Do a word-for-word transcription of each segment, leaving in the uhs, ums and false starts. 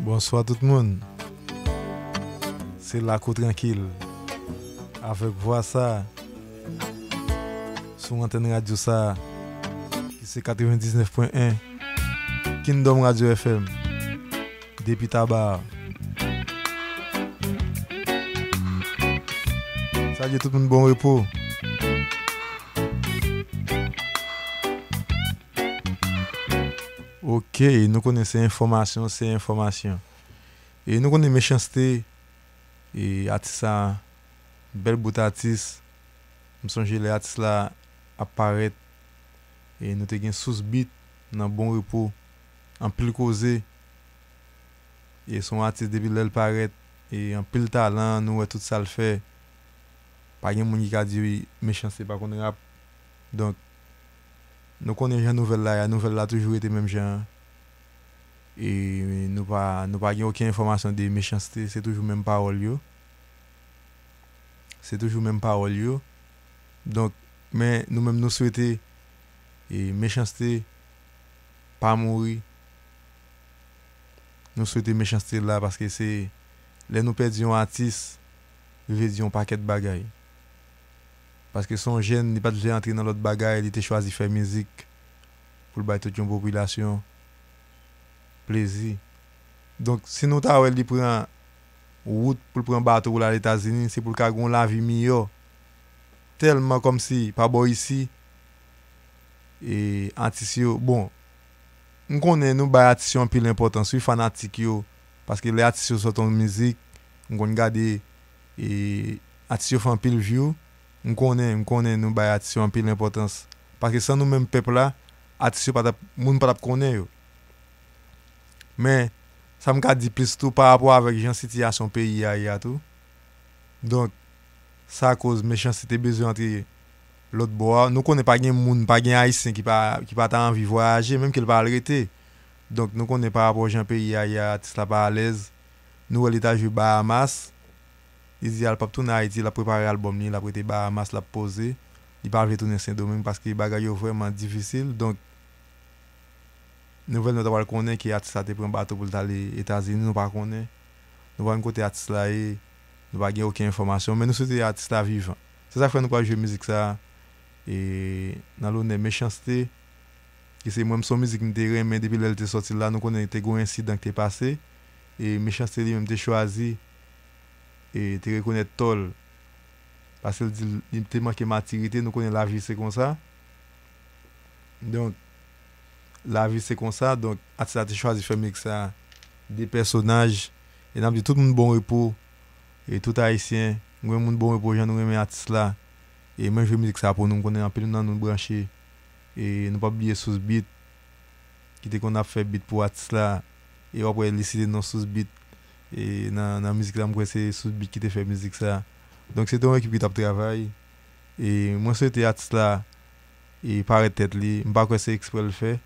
Bonswa tout moun. Se Lakou Trankil. Avèk vwa sa, sou antèn radyo sa, ki se katrevendiznèf pwen en Kingdom Radio F M. Depi Taba. Salye tout moun, bon repo. Ok, nou konnen se enfòmasyon, se enfòmasyon. E nou konnen Mechanste, e atis sa, bèl bout atis. M sonje lè atis la ap parèt, e nou te gen Sous Beat nan Bon Repo, anpil koze. E se yon atis depi lè l parèt, e anpil talan, nou wè tout sa l fè. Pa gen moun ki ka di Mechanste pa konn rap. Donk, nou konnen jan nouvèl la ye, nouvèl la toujou rete menm jan an. E nou pa, nou pa gen okenn enfòmasyon de Mechanste, se toujou menm pawòl yo. Se toujou menm pawòl yo. Donk, men nou menm nou swete, e Mechanste pa mouri. Nou swete Mechanste la paske se lè nou pèdi yon atis, li vle di yon pakèt bagay. Paske se yon jèn, li pa t vle antre nan lòt bagay, li te chwazi fè mizik pou l bay tout yon popilasyon plezi. Donk, si nou ta wè li pran wout pou l pran bato pou l al Etazini, se pou l ka gen yon lavi miyò. Tèlman kòmsi pa bò isi, e atis yo, bon, m konnen nou bay atis yo anpil enpòtans, wi, fanatik yo, paske lè atis yo sòti yon mizik, m konn gade, e atis yo fè anpil view, m konnen, m konnen nou bay atis yo anpil enpòtans, paske san nou menm pèp la, atis yo pa t ap, moun pa t ap konnen yo. Men, sa m ka di plis tou pa rapò avèk jan sitiyasyon peyi a ye a tou. Donk, sa koz Mechanste te bezwen antre lòt bò a. Nou konnen pa gen moun, pa gen Ayisyen ki pa, ki pa ta anvi vwayaje, menm ke l pa al rete. Donk, nou konnen pa rapò jan peyi a ye a, atis la pa alèz. Nou wè li ta jwe Bahamas. Li di a l p ap tounen Ayiti, l ap prepare albòm li, l ap rete Bahamas, l ap poze. Li pa vle tounen Sendomeng paske bagay yo vrèman difisil. Donk, nouvèl nou ta pral konnen ke atis la te pran bato pou l t ale Etazini, nou pa konnen. Nou pa konn kote atis la ye, nou pa gen okenn enfòmasyon, men nou swete atis la vivan. Se sa k fè nou pral jwe mizik sa a, e nan lonè Mechanste, ki se mwen, se yon mizik m te renmen depi lè l te sòti la, nou konnen te gen yon ensidan ki te pase, e Mechanste li menm te chwazi, e te rekonèt tò l, paske l di l, li te manke matirite, nou konnen lavi se konsa. Donk, lavi se konsa, donk, atis la te chwazi fè mizik sa, De Pèsonaj, e n ap di tout moun bon repo, e tout Ayisyen, nou renmen moun bon repo, jan nou renmen atis la, e mwen jwe mizik sa pou nou, m konnen anpil nan nou branche, e nou p ap bliye Sous Beat, ki te konn ap fè beat pou atis la, e w ap wè li site non Sous Beat, e nan, nan mizik la, m kwè se Sous Beat ki te fè mizik sa. Donk, se te yon ekip ki t ap travay, e mwen swete atis la, e parèt tèt li, m pa kwè se eksprè l fè.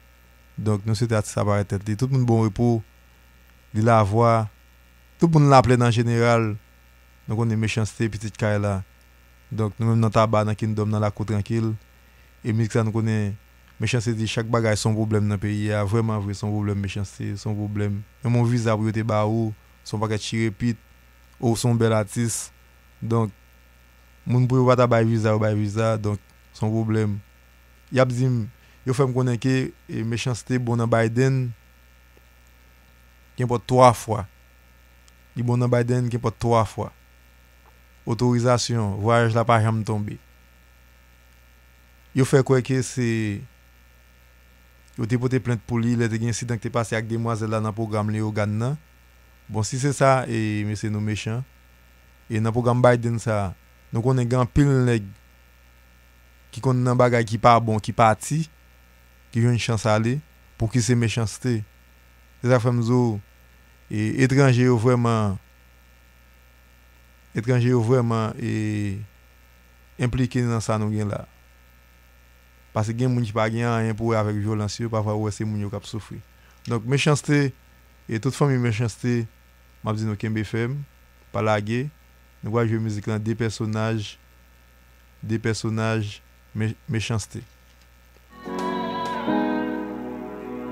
Donk, nou swete atis la parèt tèt li. Tout moun bon repo, li lavwa, tout moun laplè nan jeneral, nou konnen Mechanste, pitit kay la. Donk, nou menm nan Taba, nan Kingdom, nan Lakou Trankil. E mizik sa, nou konnen Mechanste di chak bagay se yon pwoblèm nan peyi a. Vrèman vre, se yon pwoblèm Mechanste, se yon pwoblèm. Menm yon viza pou yo te ba ou, se yon pakèt chirepit, ou se yon bèl atis. Donk, moun pou yo pa ta bay viza, yo bay viza. Donk, se yon pwoblèm. Y ap di m, yo fè m konnen ke, e, Mechanste bon nan Biden, kenpòt twa fwa. Li bon nan Biden, kenpòt twa fwa. Otorizasyon, vwayaj la pa janm tonbe. Yo fè kwè ke se, yo te pote plent pou li lè te gen ensidan ki te pase ak demwazèl la nan pwogram Leyogàn nan. Bon, si se sa, e, mesye, nou mechan. E nan pwogram Biden sa, nou konnen gen anpil nèg ki konn nan bagay ki pa bon, ki pati, ki jwenn chans ale, pou ki se Mechanste. Se sa k fè m di w, e, etranje yo vrèman, etranje yo vrèman, e, enplike nan sa nou gen la. Paske gen moun ki pa gen anyen pou wè avèk vyolans yo, pafwa ou wè se moun yo k ap soufri. Donk, Mechanste, e tout fanmi Mechanste, m ap di nou kenbe fèm, pa lage. Nou pral jwe mizik lan, De Pèsonaj, De Pèsonaj, Me-, Mechanste.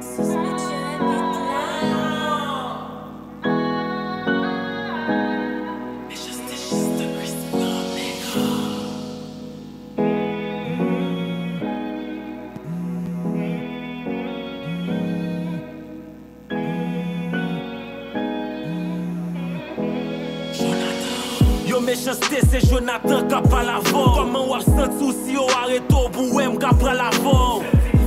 Suspicion, get loud. Mechanste se Jonathan k ap pale avè w. Kòman w ap santi w si yo arete w pou w wè m ka pral avè w?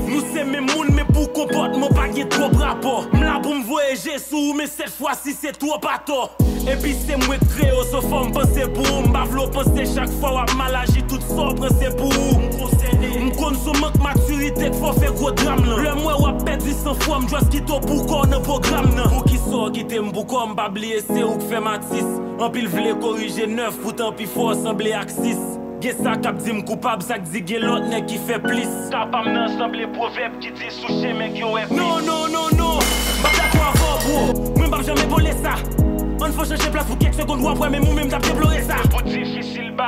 Nou se menm moun, men pou konpòtman pa gen twòp rapò. M la pou m voye je sou ou, men sèt fwa si se twòp atò. Epi se mwen k kreye w, so fò m panse pou ou. M pa vle w panse chak fwa w ap mal aji, tout sa w pran se pou ou. M konsène. M konn sou mank matirite k fè w fè gwo dram nan. Lè m wè w ap pèdi san fwa, m just kite w pou kò w nan pwogram nan. Poukisa w kite m pou kò w? M pa bliye se ou k fè m atis. Anpil vle korije nèf, poutan pifò sanble ak sis. Gen sa k ap di m koupab, sa k di gen lòt nèg ki fè plis. Ka pa m nan sanble pwovèb ki di sou chemen k yo wè plis. Non, non, non, non, m p ap dakò avè w, bro. Mwen m p ap janm epole sa. Ann fò chanje plas pou kèk segonn, w ap wè menm ou menm t ap deplore sa. Pou difisil ba